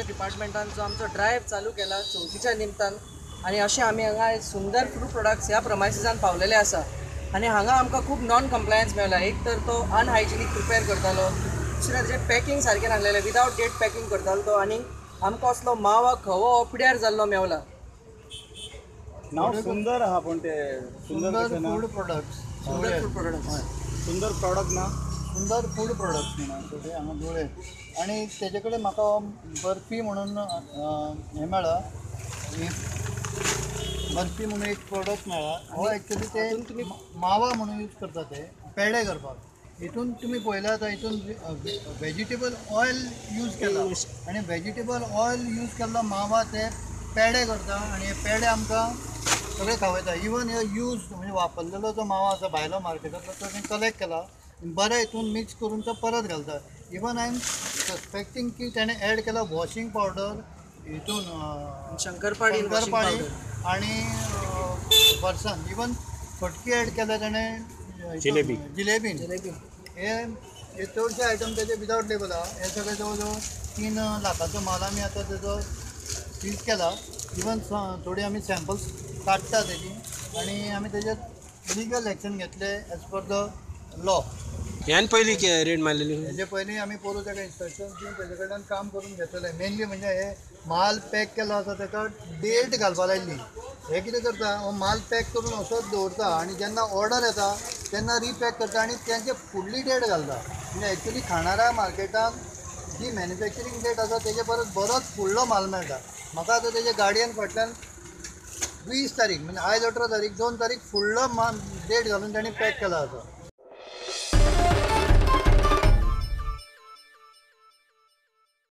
डिपार्टमेंटान जो आमचो ड्रायव्ह चालू केला चवथीच्या निमतान आनी अशें आमी हांगा सुंदर फूड प्रोडक्ट्स ह्या प्रमायसिसान पावलेले आसा आनी हांगा आमकां खूब नॉन कंप्लायन्स मेळ्ळा. एक तर तो अनहायजिनीक प्रिपेर करतालो, दुसरें ताजें पॅकिंग सारकें नासलेलें, विदावट डेट पॅकिंग करतालो तो आनी आमकां असलो मावा खवो पिड्यार जाल्लो मेवला. नाव सुंदर आहा पूण ते सुंदर फूड प्रोडक्ट्स, सुंदर फूड प्रोडक्ट्स, सुंदर प्रॉडक्ट ना, सुंदर फूड प्रोडक्ट्स म्हणून थोडे हांगा धुळे. आनी तेजे कडेन म्हाका बर्फी म्हणून हें मेळ्ळा, बर्फी म्हणून एक प्रोडक्ट मेळ्ळा. हो एक्चुली ते मावा म्हणून यूज करता ते पेडे करपाक. हितून तुमी पळयल्यार आतां हितून वेजिटेबल ऑयल यूज केला आनी वेजिटेबल ऑयल यूज केल्लो मावा ते पेडे करता आनी हे पेडे आमकां सगळे खावयता. इवन हे यूज म्हणजे वापरलेलो जो मावा आसा भायलो मार्केटांतलो तो तेणी कलेक्ट केला, बरें हितून मिक्स करून तो परत घालता. इवन I am suspecting की तेणें एड केला वॉशिंग पावडर हितून, शंकरपाळी आनी फरसान, इवन फटकी एड केल्या तेणें जिलेबी, जिलेबीन. हे चडशे आयटम तेजे विदावट लेबल आहा. हे सगळे जवळ जवळ 3 लाखाचो माल आमी आतां तेजो सीज केला. इवन थोडी आमी सॅम्पल्स काडटा तेजी आनी आमी तेजेर लिगल एक्शन घेतले एज पर the law. ह्यान पयलीं रेड मारलेली, हेजे पयलीं आमी पोरूं ताका इन्स्ट्रक्शन दिवन तेजे कडल्यान काम करून घेतलें. मेनली म्हणजे हे माल पॅक केलो आसा ताका डेट घालपा लायल्ली. हे कितें करता, हो माल पॅक करून असोच दवरता आनी जेन्ना ऑर्डर येता तेन्ना रिपॅक करता आनी तेंचे फुडली डेट घालता. म्हणजे एक्चुली खाणारा मार्केटान जी मॅन्युफॅक्चरींग डेट आसा तेजे परत बरोच फुडलो माल मेळटा. म्हाका आतां तेजे गाडयेन फाटल्यान 20 तारीख म्हणजे आयज 18 तारीख, 2 तारीख फुडलो माल डेट घालून तांणी पॅक केला आसा.